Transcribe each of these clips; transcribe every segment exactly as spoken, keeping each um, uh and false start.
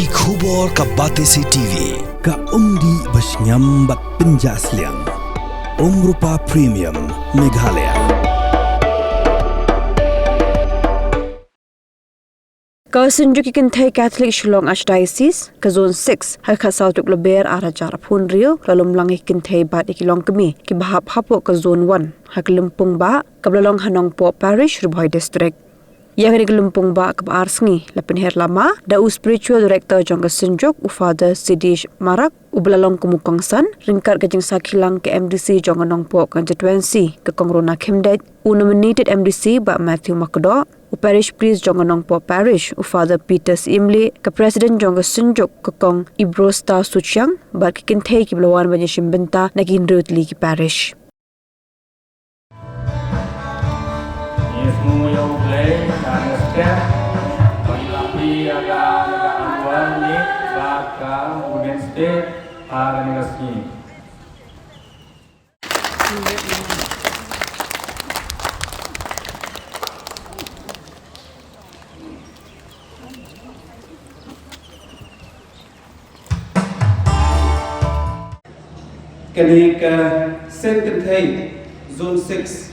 Ki khubor ka Batesi T V, ka umdih ba shngiam bad pynjah sliang. Umrupa Premium, Meghalaya. Ka Synjuk ki Kynthei Catholic Shillong Archdiocese, ka Zone six, ha ka khatsaw tarik Lber arhajar arphew hynriew, la lum lang ïa ki kynthei bad ïa ki longkmie kiba hap hapoh ka Zone one, ha ka lympung bah kaba la long ha Nongpoh Parish, Ri Bhoi District. Ïa kane ka lympung bah kaba ar sngi la pynher lama da u Spiritual Director jong ka Synjuk, u Father Sidish Marak, uba la long kum u kongsan ryngkat ka jingsakhi lang ka M D C jong ka Nongpoh Constituency, ka Kong Rona Khymdeit, u nominated M D C Bah Matthew Makdoh, u Parish Priest jong ka Nongpoh Parish, u Father Peter Syiemlieh, ka President jong ka Synjuk, ka Kong Ibrosta Suchiang, bad ki kynthei kiba la wan ban ïashim bynta na ki hynriew tylli ki parish. Ngi sngew ïa U Blei, ka ngi step, ba ngi la plie ïa ka, ïa ka annual ni, bad ka Women's Day, ha kane ka sngi. Kane ka seng kynthei Zone six,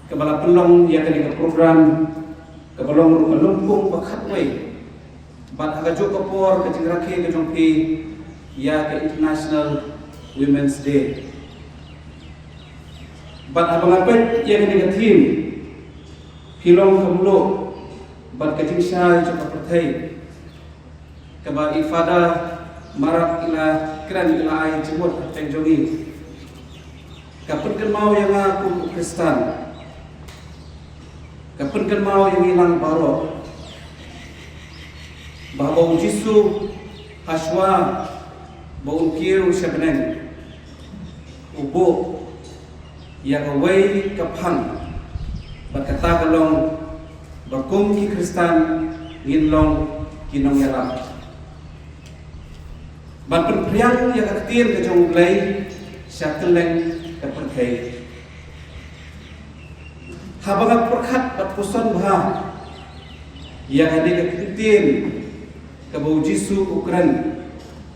kaba la pynlong ïa kane ka program, kaba long ruh ka lympung ba khatwei, bad ha kajuh ka por ka jingrakhe ka jong phi ïa ka International Women's Day. Bad haba nga peit ïa kane ka theme, phi long ka mluh bad ka jingshai jong ka pyrthei, kaba i Father Marak i la kren, i la ai jingmut hapdeng jong ngi. Ka pynkynmaw ïa nga kum u Khristan. Ka pynkynmaw ïa ngi lang baroh, ba haba u Jisu, hashwa ba un kiew sha bneng, u buh ïa kawei ka phang, bad kata ka long ba kum ki Khristan ngin long ki nongïalap. Ban pynphriang ïa ka ktien ka jong U Blei sha kylleng ka pyrthei. Haba nga pyrkhat bad pyrshang bha ïa kane ka ktien kaba u Jisu u kren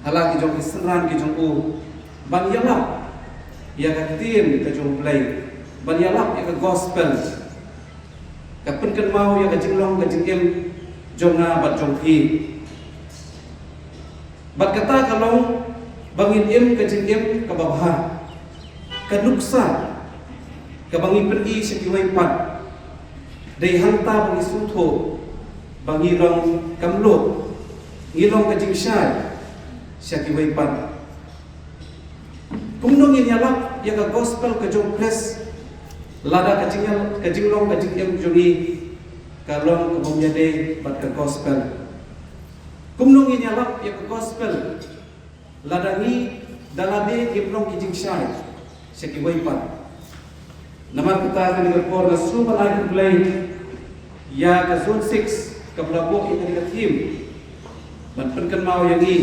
ha la ki jong ki synran ki jong u, ban ïalap ïa ka ktien ka jong U Blei, ban ïalap ïa ka gospel, ka pynkynmaw ïa ka jinglong ka jingim jong nga bad jong phi. Bad kata ka long ba ngin im ka jingim kaba bha. Ka nuksa kaba ngi pyni sha kiwei pat, dei hangta ba ngi sngewthuh ba ngi long ka mluh, ngi long ka jingshai sha kiwei pat. Kumno ngin ïalap ïa ka gospel ka jong Khrist, lada ka jing, ka jinglong ka jingim jong ngi ka long ka bym ïadei bad ka gospel? Kumno ngin ïalap ïa ka gospel lada ngi da lade ngim long ki jingshai sha kiwei pat? Namar kata kane ka por nga sngewbha ban ai khublei ïa ka Zone six kaba la buh ïa kane ka theme ban pynkynmaw ïa ngi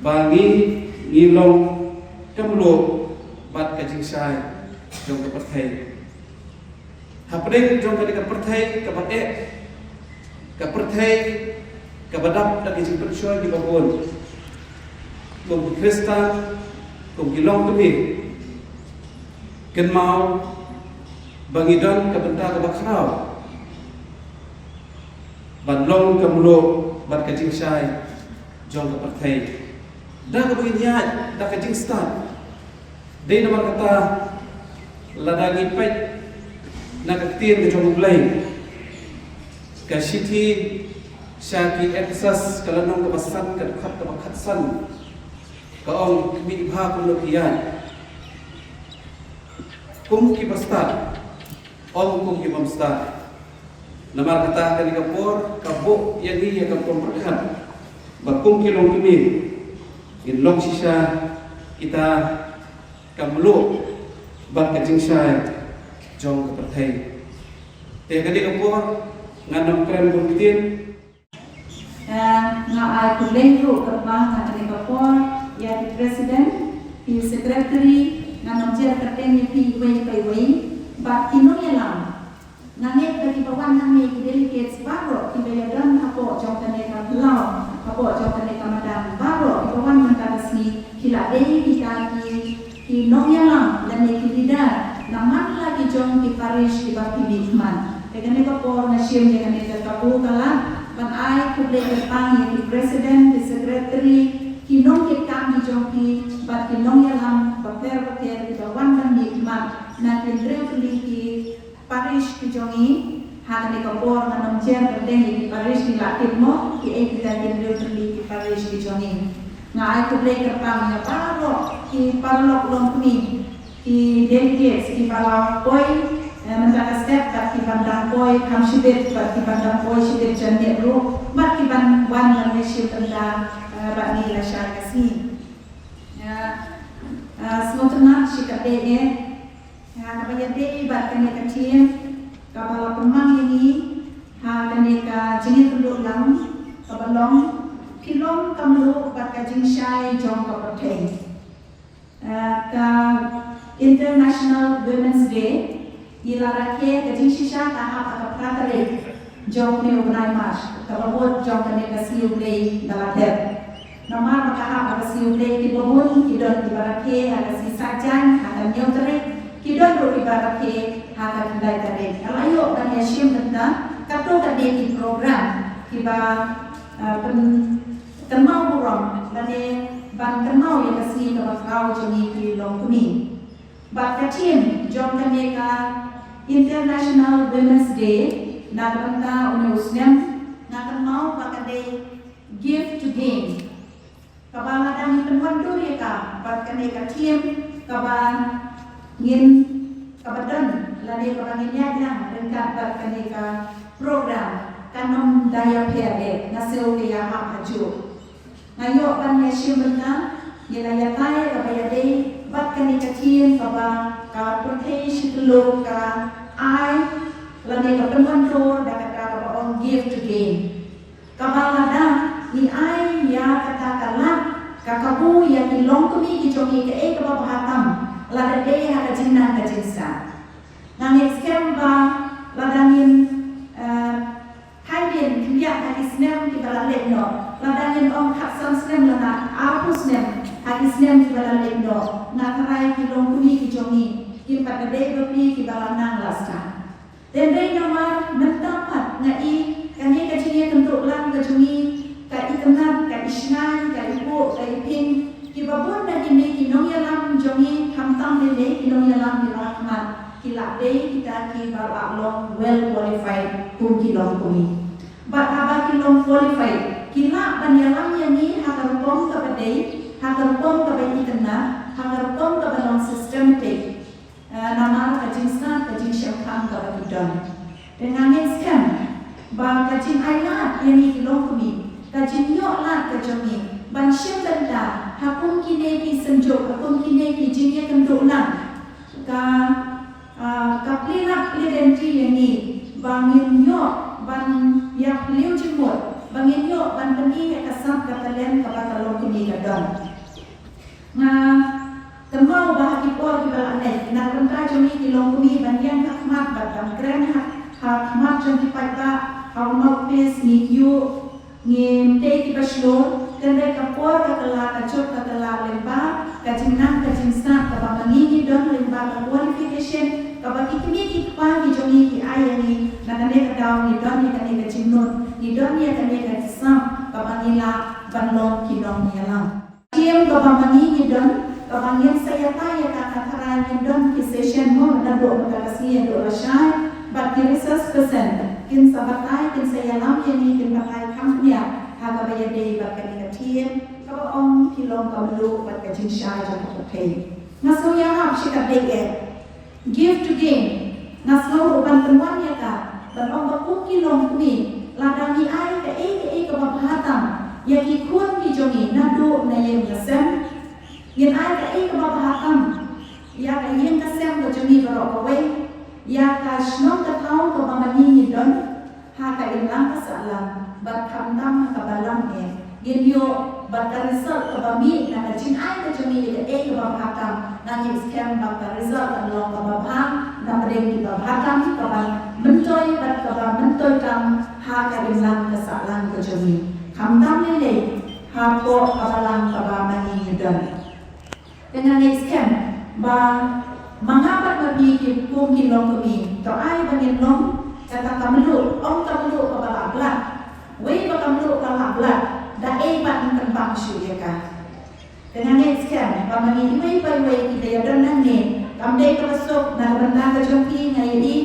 ba ngi, ngi long ka mluh bad ka jingshai jong ka pyrthei. Hapdeng jong kane ka pyrthei kaba eh, ka pyrthei kaba dap da ki jingpynshoi kiba bun, kum ki Khristan, kum ki longkmie, kynmaw ba ngi don ka bynta kaba khraw ban long ka mluh bad ka jingshai jong ka pyrthei. Da kaba ngin ïaid da ka jingstad. Dei namar kata, lada ngi peit na ka ktien ka jong U Blei, ka shithi sha ki Ephesus ka lynnong kaba san, ka dkhot kaba khatsan, ka ong, khmih bha kumno phi ïaid, kum ki bastad, ym kum ki bym stad. Namar kata kane ka por ka buh ïa ngi ïa ka rukom pyrkhat ba kum ki longkmie ngin long shisha kita ka mluh bad ka jingshai jong ka pyrthei. Te kane ka por ngan ym kren bun ktien. Eh, nga ai khublei ruh kyrpang ha kane ka por ïa ki president, ki secretary, ngan ym jer kyrteng ïa phi iwei pa iwei, bad ki nongïalam. Nga ngeit ba kiba wan hangne ki delegates baroh kiba ïadon hapoh jong kane ka phyllaw Hapoh jong kane ka madan baroh kiba wan mynta ka sngi ki la dei kita ki, ki nongïalam lane ki leader na man la ki jong ki parish kiba phi mih khmat. Te kane ka por nga shim ïa kane ka kabu ka lad ban ai khublei kyrpang ïa ki president, ki secretary, ki nongkitkam ki jong phi bad ki nongïalam bapher bapher kiba wan ban mih khmat na ki hynriew tylli ki parish ki jong ngi. Ha kane ka por ngan ym jer pyrthei ïa ki parish, ngi la tip mo kiei kita ki hynriew tylli ki parish ki jong ngi. Nga ai khublei kyrpang ïa baroh ki paralok longkmie, ki delegates kiba la poi, eh, mynta ka step, bad kiban dang poi kham shibit, bad kiban dang poi shibit janmiet ruh, bad kiban wan ban ïashim bynta, eh, bad ngi lashai ka sngi. Ïa, eh, sngewtynnat shikatdei eh. Ïa, kaba ïadei bad kane ka theme kaba la pynmang ïa ngi ha kane ka jingïakynduh lang kaba long Phi long ka mluh bad ka jingshai jong ka pyrthei. Eh, ka International Women's Day, ngi la rakhe ka jingshisha ka hap ha ka phra tarik jong une u bnai March, kaba mut jong kane ka sngi U Blei ba la dep. Namar ba ka hap ha ka sngi U Blei, kiba bun ki don kiba rakhe ha ka sngi Saitjaiñ, ha ka hynñiew tarik, ki don ruh kiba rakhe ha ka khyndai tarik. Nga la ïoh ban ïashim bynta katto katne ki program kiba, ah, pyn, kynmaw burom lane ban kynmaw ïa ka sngi kaba khraw jong ngi ki longkmie. Bad ka theme jong kane ka International Women's Day na ka bynta une u snem, nga kynmaw ba ka dei Give to Gain. Kaba lada ngi pynwandur ïa ka bad kane ka theme kaba ngin, kaba don lane kaba ngin ïaid lang ryngkat bad kane ka program, kan ym da ïapher eh, nga sngew ka ïahap hajuh. Nga ïoh ban ïashim bynta, ngi la ïatai kaba ïadei bad kane ka theme kaba ka pyrthei shi tylli ka ai lane ka pynwandur da kata kaba ong Give to Gain. Kaba lada ngi ai ïa kata ka lad, ka kabu ïa ki longkmie ki jong ngi kaei kaba bha tam, lada dei ha ka jingnang ka jingstad. Nga ngeit skhem ba lada ngin, eh, Hadien khyndiat ha ki snem kiba la leit noh, lada ngin ong khatsan snem lane arphew snem ha ki snem kiba la leit noh, nga tharai ki longkmie ki jong ngi kim pat da dei ba phi kiba la nang la stad. Hynrei namar mynta pat nga i kane ka jingïakynduh lang ka jong ngi ka itynnad, ka ishngaiñ, ka ipuh, ka iphieng, kiba bun na kine ki nongïalam jong ngi, khamtam lei lei ki nongïalam kiba ha khmat, ki la dei kita kiba la long well qualified kum ki longkmie. Bad haba ki long qualified, ki lah ban ïalam ïa ngi ha ka rukom kaba dei, ha ka rukom kaba itynnad, ha ka rukom kaba long systematic. Eh, namar ka jingstad, ka jingshemphang kaba ki don. Te nga ngeit skhem ba ka jingailad ïa ngi ki longkmie, ka jingïoh lad ka jong ngi ban shim bynta ha kum kine ki synjuk, ha kum kine ki jingïakynduh lang, ka, ah, ka plie lad plie lynti ïa ngi ba ngin ïoh ban ïa plie jingmut, ba ngin ïoh ban pyni ïa ka sap ka talent kaba ka longkmie ka don. Nga kynmaw ba ha ki por kiba la leit, na ka bynta jong ngi ki longkmie ban ïeng ha khmat bad ban kren ha, ha khmat jong ki paidbah ha u mouthpiece, ngi kyiuh, ngim tei kiba shlur, hynrei ka por ka kylla, ka juk ka kylla lyngba ka jingnang ka jingstad kaba ma ngi ngi don, lyngba ka qualification kaba ki kmie ki kpa ki jong ngi ki ai ïa ngi, na kane ka daw ngi don ïa kane ka jingnud, ngi don ïa kane ka sap kaba ngi lah ban long ki nongïalam. Theme kaba ma ngi ngi don, kaba ngin sa ïatai ïa ka, nga tharai ngin don ki session mo, naduh mynta ka sngi haduh lashai, bad ki resource person kin sa batai, kin sa ïalam ïa ngi, kin batai kham khyndiat ha kaba ïadei bad kane ka theme kaba ong Phi long ka mluh bad ka jingshai jong ka pyrthei. Nga sngew ïahap shikatdei eh. Give to gain. Nga sngew ruh ban pynwan ïa ka, ban ong ba kum ki longkmie, lada ngi ai kaei kaei kaba bha tam ïa ki khun ki jong ngi naduh na ïing ka sem, ngin ai kaei kaba bha tam ïa ka ïing ka sem ka jong ngi baroh kawei, ïa ka shnong ka thaw kaba ma ngi ngi don, ha ka imlang ka sahlang, bad khamtam ha kaba lam eh, ngin ïoh bad ka result kaba mih na ka jingai ka jong ngi ïa kaei kaba bha tam. Nga ngeit skhem ba ka result kan long kaba bha na pdeng kiba bha tam, kaba myntoi bad kaba myntoi tam ha ka imlang ka sahlang ka jong ngi. Khamtam lei lei hapoh ka balang kaba ma ngi ngi don. Te nga ngeit skhem ba ma nga bad ma phi ki kum ki longkmie, to ai ba ngin long kata ka mluh, ong ka mluh kaba lah blad. Wei ba ka mluh ka lah blad, da ei pat ngin pynbang shuh ïa ka. Te nga ngeit skhem ba ma ngi iwei pa iwei kiba ïadon nangne, kam dei kaba suk. Na ka bynta ka jong phi nga ïohi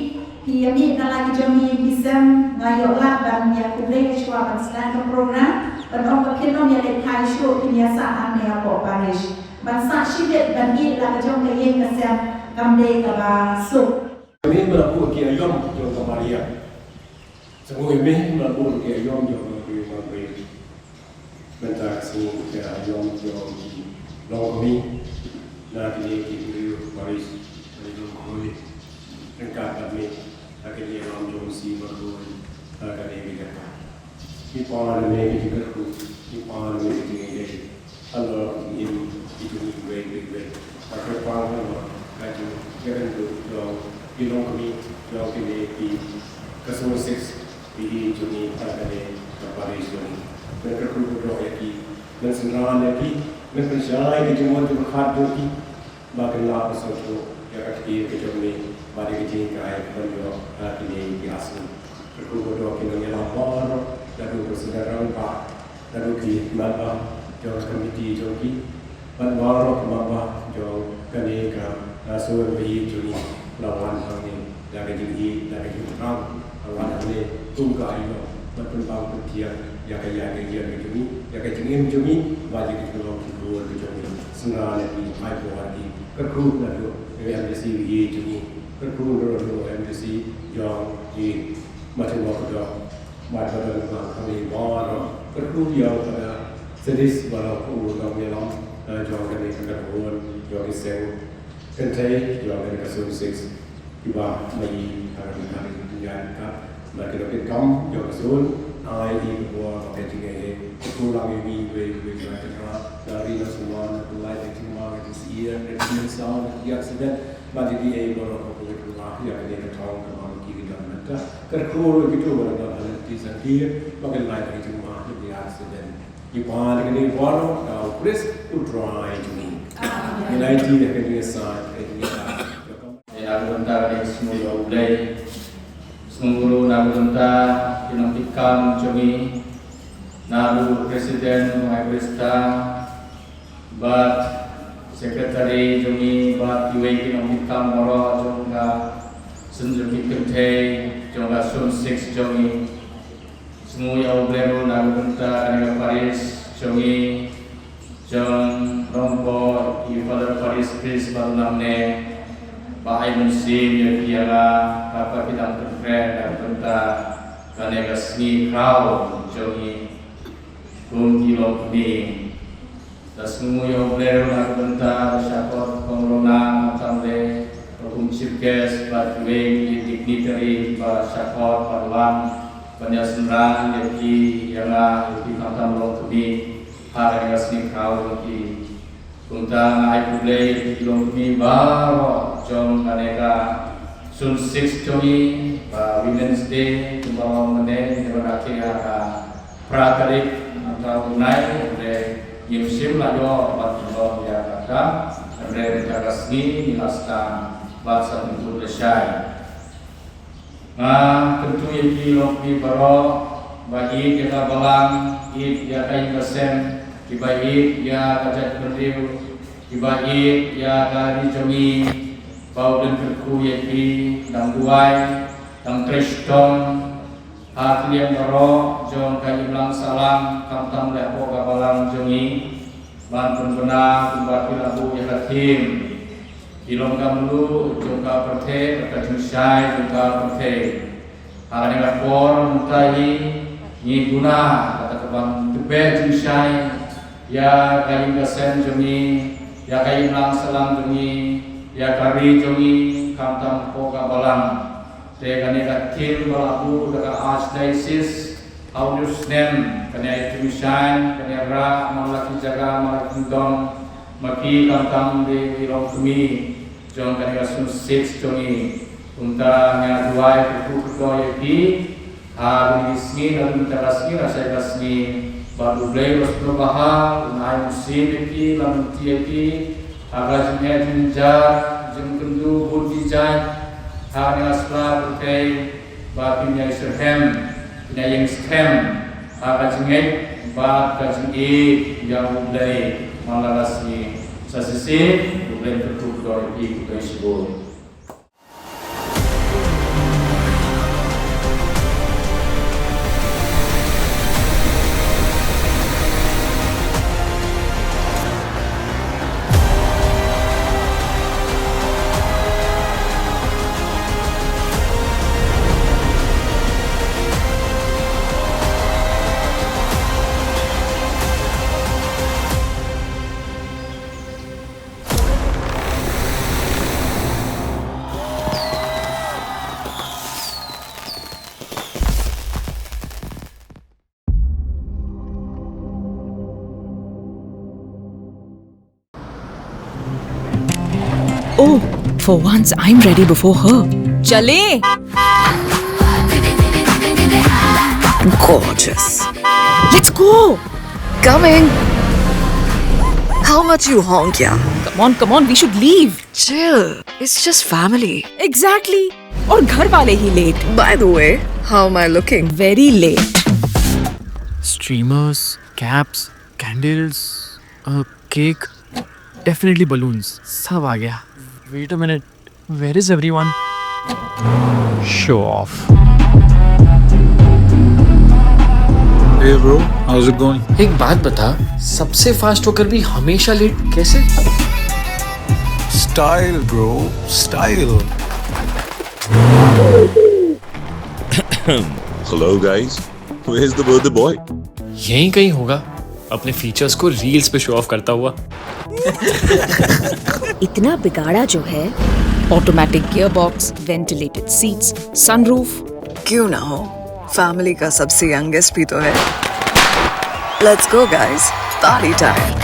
phi ïa mih na la ki jong ngi ki sem, nga ïoh lad ban ïa khublei shuwa ban sdang ka program, ban ong ba phin ym ïa leit phai shuh, phin ïa sah hangne hapoh parish. Ban sah shibit ban ïeh la ka jong ka ïing ka sem kam dei kaba suk. Kane ba la buh ki aïom jong ka Maria. Sngewbha ïa me ba la buh ki aïom jong ka Maria. Mynta ka sngi ka aïom jong ki longkmie na kine ki briew parish, kane longkmie ryngkat bad me ha kane ka aïom jong si marwei ha kane ka jaka. Ngi pan ïa me ka jingkyrkhu, ngi pan ïa me ka jingïeit halor ki jingim ki jong ngi iwei pa iwei. Ka kyrpang halor ka jingïakynduh jong ki longkmie jong kine ki ka Zone Six. Phi i jong ngi ha kane ka parish jong ngi. Men kyrkhu kyrdoh ïa ki, men synran ïa ki, men pynshai ki jingmut jingpyrkhat jong ki ba kin lah ban sngewthuh ïa ka ktien ka jong me bad ïa ka jinghikai ban ïoh ha kine ki arsien. Kyrkhu kyrdoh ki nongïalam baroh, naduh u President Rangbah, naduh ki member jong ka komiti jong ki, bad baroh ki member jong kane ka, ah, Zone ba ïeit jong ngi, la wan hangne da ka jingïeit, da ka jingthrang, la wan hangne kum ka aïom ban pynbang pynthiang ïa ka ïaid ka ïeng ka jong ngi, ïa ka jingim jong ngi bad ïa ka jinglong jingkhuid ka jong ngi. Synran ïa ki, ai bor ïa ki. Kyrkhu naduh u MDC ba ïeit jong ngi, kyrkhu naduh u MDC jong ngi, Martin Walker Dong. Bad ba don lang kane baroh, kyrkhu ïa u Fadar Sadis baroh, u nongïalam, eh, jong kane ka kynhun jong ki seng kynthei jong kane ka Zone Six, kiba ma i ha kane ka jingïaid ka, bad ki nongkitkam jong ka zone, ai i ka bor bad ka jingïaid. Kyrkhu lang ïa ngi iwei iwei, Trai Kynrad, na ri na sumar, na pynlait, na jingma, na jingsyier, na jingmynsaw, na jingïaksidet, bad ïa kiei baroh ba pynlait ïa kane ka thong kaba ma ki ki don mynta. Kyrkhu ruh ïa kito ba la don ha lynti sangtir ba kin lait ïa ka jingma na ki arsiden. Ngi pan ïa kane baroh da u Khrist u Trai jong ngi. Amen. Ngi la ïaid ïa kane ka sa, ïa kane ka sa. Ïa na ka bynta kane ka sngi ïa U Blei. Sngewnguh ruh na ka bynta ki nongkitkam jong ngi, naduh u President, u High Priest, bad Secretary jong ngi, bad kiwei ki nongkitkam baroh jong ka seng jong ki kynthei jong ka Zone Six jong ngi. Sngewnguh ïa U Blei ruh na ka bynta kane ka parish jong ngi, jong nongpoi i Father Parish Priest ba don hangne, ba ai mynsiem ïa phi ïa nga, kata phi dang pyntrei na ka bynta kane ka sngi khraw jong ngi kum ki longkmie. Da sngewnguh ïa U Blei ruh na ka bynta ba shah khot Kong Rona Khamtam Leh ruh kum chief guest, bad kiwei ki dignitary ba shah khot ban wan ban ïa synran ïa phi ïa nga, ïa phi khamtam longkmie ha kane ka sngi khraw jong ki. Kumta nga ai khublei ïa phi ki longkmie baroh jong kane ka Zone Six jong ngi, ba Women's Day kumba long mynne, ngi ban rakhe ha ka phra tarik mynta u bnai, hynrei ngim shym la ïoh ban pynlong ïa kata, hynrei mynta ka sngi ngi la sdang bad sa pynbud lashai. Nga kyntu ïa phi longkmie baroh ba ïeit ïa ka balang, ïeit ïa ka ïing ka sem, kiba ïeit ïa ka jaitbynriew, kiba ïeit ïa ka ri jong ngi, ba U Blei un kyrkhu ïa phi, dang duwai, dang trei shitom ha ki liang baroh jong ka imlang sahlang, khamtam leh hapoh ka balang jong ngi, ban pynbna kumba phi la buh ïa ka theme, ki long ka mluh jong ka pyrthei, ka jingshai jong ka pyrthei. Ha kane ka por mynta hi ngi duna kata ka ban tbeh jingshai ïa ka ïing ka sem jong ngi, ïa ka imlang sahlang jong ngi, ïa ka ri jong ngi, khamtam hapoh ka balang. Te kane ka theme ba la buh da ka Archdiocese ha une u snem, kane ka jingshai, kane ka rah man la ki jaka, man la ki kyndong, ma ki khamtam de ki longkmie jong kane ka Zone Six jong ngi. Kumta nga duwai kyrkhu kyrdoh ïa phi ha kine ki sngi, naduh mynta ka sngi, lashai ka sngi, Bad U Blei u la sngewbha, un ai mynsiem ïa ki, lynti ïa ki ha ka jingeh jingjar, jingkynduh bun ki jait, ha kane ka sla pyrthei, ba kin ïai shitrhem, kin ïai ïeng skhem ha ka jingngeit bad ka jingïeit ïa U Blei man la ka sngi. Sa shisien, U Blei un kyrkhu kordor ïa phi, khublei shibun. Oh, for once I'm ready before her. चले। Gorgeous. Let's go. Coming. How much you honk, yeah? Come on, come on, we should leave. Chill. It's just family. Exactly. और घर वाले ही late. By the way, how am I looking? Very late. Streamers, caps, candles, a cake, definitely balloons. सब आ गया. Wait a minute. Where is everyone? Show off. Hey bro, how's it going? एक बात बता, सबसे फास्ट होकर भी हमेशा लेट कैसे? Style, bro, style. Hello guys, where's the birthday boy? यहीं कहीं होगा, अपने फीचर्स को रील्स पे शो ऑफ करता हुआ. इतना बिगाड़ा जो है. Automatic gearbox, ventilated seats, sunroof. क्यों ना हो, फैमिली का सबसे यंगेस्ट भी तो है. Let's go guys, party time.